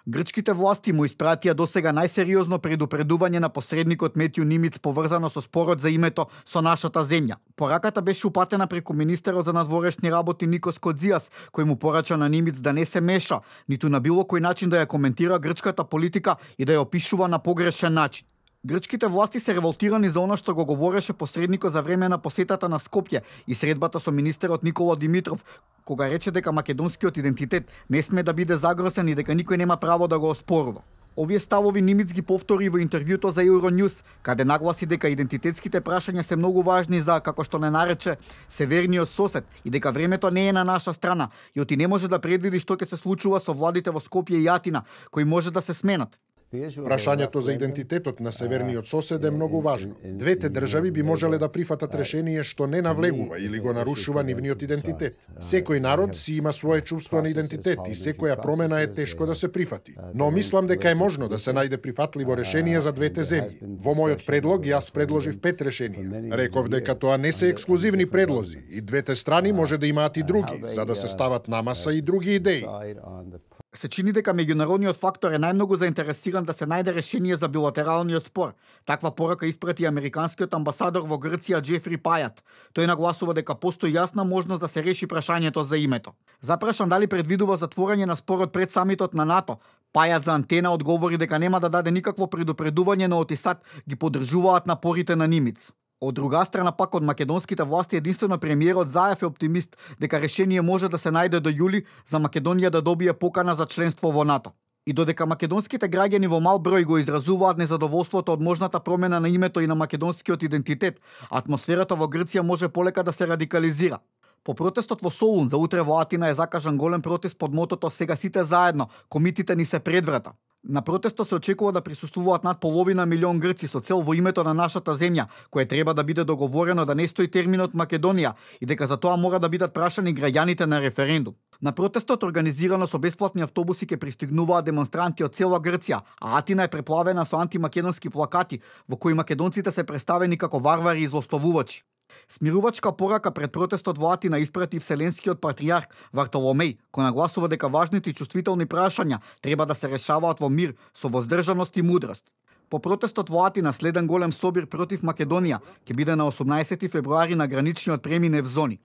Грчките власти му испратија досега најсериозно предупредување на посредникот Метју Нимиц поврзано со спорот за името со нашата земја. Пораката беше упатена преку министерот за надворешни работи Никос Кодзијас, кој му порача на Нимиц да не се меша, ниту на било кој начин да ја коментира грчката политика и да ја опишува на погрешен начин. Грчките власти се револтирани за она што го говореше посредникот за време на посетата на Скопје и средбата со министерот Никола Димитров, кога рече дека македонскиот идентитет не сме да биде загрозен и дека никој нема право да го оспорува. Овие ставови Нимиц ги повтори во интервјуто за Euronews, каде нагласи дека идентитетските прашања се многу важни за, како што не нарече, северниот сосед и дека времето не е на наша страна и оти не може да предвиди што ќе се случува со владите во Скопје и Атина, кои може да се сменат. Прашањето за идентитетот на северниот сосед е многу важно. Двете држави би можеле да прифатат решение што не навлегува или го нарушува нивниот идентитет. Секој народ си има свое чувство на идентитет и секоја промена е тешко да се прифати. Но мислам дека е можно да се најде прифатливо решение за двете земји. Во мојот предлог јас предложив 5 решенија. Реков дека тоа не се ексклузивни предлози и двете страни може да имаат и други, за да се стават на маса и други идеи. Се чини дека меѓународниот фактор е најмногу заинтересиран да се најде решение за билатералниот спор. Таква порака испрати американскиот амбасадор во Грција Џефри Пајат. Тој нагласува дека постои јасна можност да се реши прашањето за името. Запрашан дали предвидува затворање на спорот пред самитот на НАТО, Пајат за Антена одговори дека нема да даде никакво предупредување, но Отисат ги поддржуваат напорите на Нимиц. Од друга страна пак од македонските власти единствено премиерот Заев е оптимист дека решение може да се најде до јули за Македонија да добие покана за членство во НАТО. И додека македонските граѓани во мал број го изразуваат незадоволството од можната промена на името и на македонскиот идентитет, атмосферата во Грција може полека да се радикализира. По протестот во Солун за утре во Атина е закажан голем протест под мотото "Сега сите заедно, комитите ни се пред врата". На протестот се очекува да присуствуваат над половина милион грци со цел во името на нашата земја, кое треба да биде договорено да не стои терминот Македонија и дека за тоа мора да бидат прашани граѓаните на референдум. На протестот организирано со бесплатни автобуси ќе пристигнуваат демонстранти од цела Грција, а Атина е преплавена со антимакедонски плакати во кои македонците се представени како варвари и злословувачи. Смирувачка порака пред протестот во Атина испрати Вселенскиот патријарх Вартоломеј, кој нагласува дека важните и чувствителни прашања треба да се решаваат во мир, со воздржаност и мудрост. По протестот во Атина следен голем собир против Македонија ќе биде на 18 февруари на граничниот преминев зони.